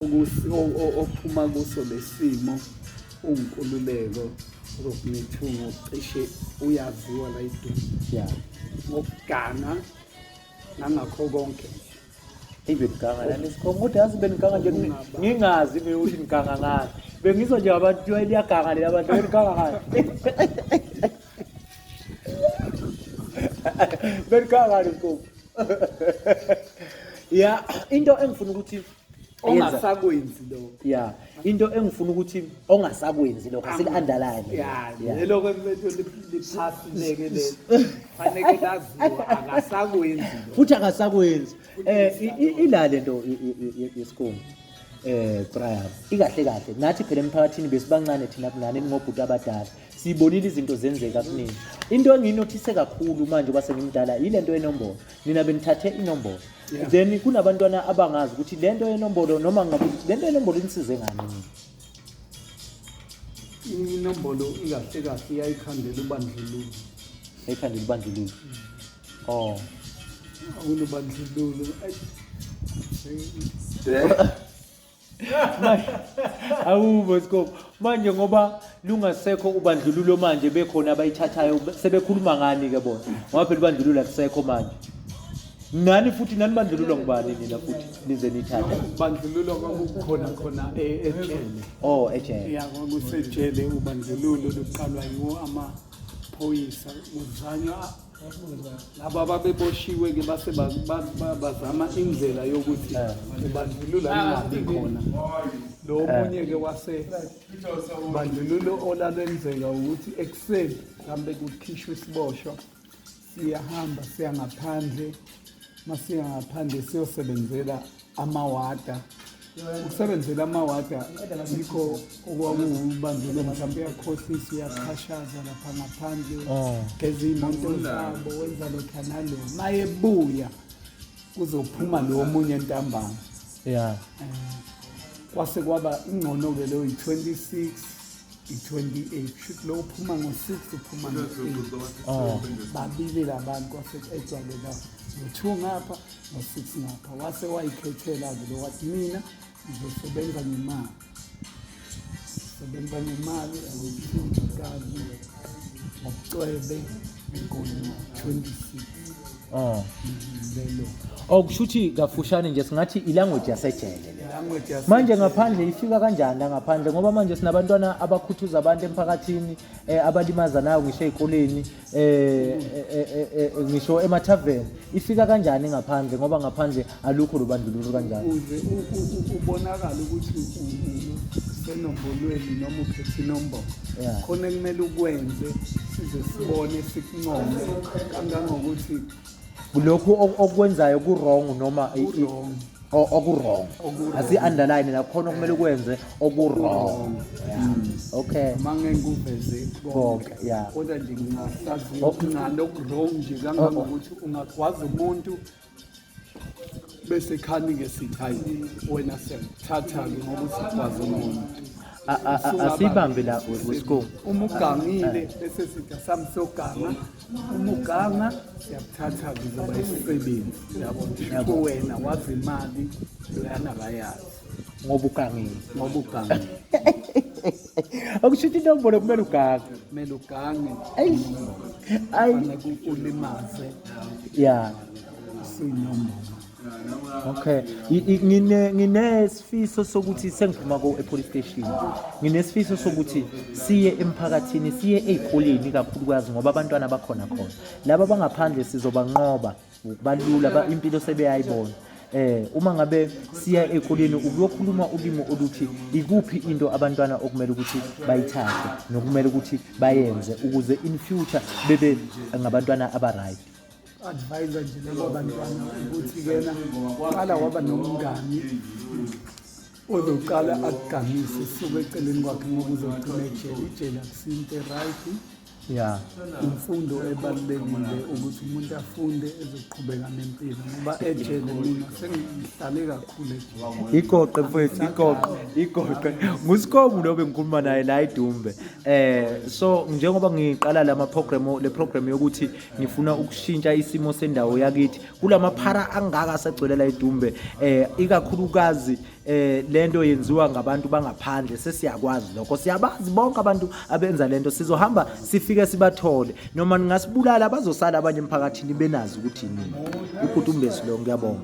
Ophuma kuso lesimo uNkululeko Rodney Thungo, cishe uyaziwa la idumo ngokuganga nangakho konke nje. Eyi, beniganga nani sikhongo, kodwa yazi beniganga nje, ngingazi mina ukuthi niganga ngani. Bengizwa nje abantu kuthiwa liyaganga lela bantu, beniganga ngani? Beniganga ngani sikhongo? Ya, into engifuna ukuthi ongasakwenzi lokho. Ya, into engifuna ukuthi ongasakwenzi lokho, asili-underline. Ya, lelo ke liphasi leke lelo. Faneke laziwa, akasakwenzi lokho. Futhi akasakwenzi. Ila lento yesikhungu. Brian, ikahle kahle nathi phela emphakathini besibancane thina kunani ningobhuti abadala. Sibonile izinto zenzeka kunini. Into engiyinothise kakhulu manje kwase ngimdala yilento yenombolo. Nina benithathe inombolo. Then kunabantwana abangazi ukuthi lento yenombolo, noma ngabe ukuthi lento yenombolo inisize ngani nina. Inombolo ikahle kahle iyayikhandela ubandlululo. Yayikhandela ubandlululo. Oh. Akunobandlululo. Awubo Scope. Manje ngoba lungasekho ubandlululo manje, bekhona abayithathayo sebekhuluma ngani ke bona? Ngoba phela ubandlululo akusekho manje. Nani futhi nani bandlululwa ngubani nina futhi nize nithathe? Ubandlululo kwakukhona khona ejele. Oh, ejele. Ya, kwakusejele ubandlululo luqalwa yiwo amaphoyisa, kuzanywa laba ababeboshiwe ke base bazama indlela yokuthi ubandlululo lungabi khona. Lo omunye ke wase bandlululo olalwenzeka ukuthi ekuseni mhlambe kukhishwa isiboshwa, siyahamba siya ngaphandle, masiya ngaphandle siyosebenzela amawada. Ukusebenzela amawada yikho okwakuwubandlululo, mhlawumbe uyakhohlisa, uyaqhashaza lapha ngaphandle, geza iy'moto zabo, wenza lokhu nalo, mayebuya kuzophuma lo omunye ntambama. Kwase kwaba ingcono-ke leyo i-26, i-28, kushuthi lo uphuma ngo-6, uphuma ngo-8. Babili labantu, kwase ku-edwa-ke la ngo-2 ngapha, ngo-6 ngapha. Wase wayikhethela-ke lo, wathi mina ngizosebenza ngemali, sebenza ngemali awuyithukazi ngobucwebe ngegoli 26. Lelo. Oh, kusho ukuthi kafushane nje singathi ilanguage yasejele le. Language yase- Manje ngaphandle ifika kanjani la ngaphandle, ngoba manje sinabantwana abakhuthuza abantu emphakathini, abalimazanayo ngisho ey'koleni, ngisho emathaveni. Ifika kanjani ngaphandle, ngoba ngaphandle alukho lobandlululo kanjani? Ukuze ubonakale ukuthi usenombolweni noma uphethe inombolo, khona ekumele ukwenze size sibone, sikuncome kangangokuthi lokhu okwenzayo ku-wrong noma Ku-wrong. Oku-wrong. Oku-wrong. Asi-underline la, khona okumele ukwenze oku-wrong. Okay. Noma ngeke ngikuveze konke, yeah. Kodwa nje ngingahlaziya ngaloku-wrong nje kangangokuthi ungagwaza umuntu bese khani-ke sithi hayi wena siyakuthatha-ke ngoba usigwaza umuntu. Asibambe la weScope. Uma ugangile bese sithi asami siyoganga, uma uganga siyakuthatha-ke uzoba isisebenzi, uyabona? Yabo. Wena wazi imali loyana akayazi. Ngoba ugangile. Ngoba ugangile. Okusho ukuthi inombolo kumele ugange. Kumele ugange. Ayi. Ayi. Fanele ulimaze. Usuyinombolo. Okay. Nginesifiso sokuthi sengiphuma ko e-police station. Nginesifiso sokuthi siye emphakathini, siye ey'koleni kakhulukazi, ngoba abantwana bakhona khona. Laba abangaphandle sizobanqoba, balula, impilo sebeyayibona. Uma ngabe siya ey'koleni ukuyokhuluma ulimi oluthi ikuphi into abantwana okumele ukuthi bayithathe nokumele ukuthi bayenze ukuze in future bebe ngabantwana aba-right. Advisor nje labo bantwana ukuthi kena qala waba nomngani ozoqala akugamise suke eceleni kwakhe, ngoba uzogcina ejele. Ijele akusinto right. Imfundo ebalulekile ukuthi umuntu afunde ezoqhubeka nempilo, ngoba ejele mina sengihlale kakhulu ejele. Igoqe mfowethu, igoqe. Igoqe. Ngusikhomu lo bengikhuluma naye la eDumbe. So njengoba ngiqala lama program, le program yokuthi ngifuna ukushintsha isimo sendawo yakithi kulama phara angaka asegcwele la eDumbe, ikakhulukazi lento yenziwa ngabantu bangaphandle. Sesiyakwazi lokho, siyabazi bonke abantu abenza lento. Sizohamba sifike sibathole, noma ningasibulala bazosala abanye emphakathini benazi ukuthi nini. Ubhuti uMbesi lo, ngiyabonga.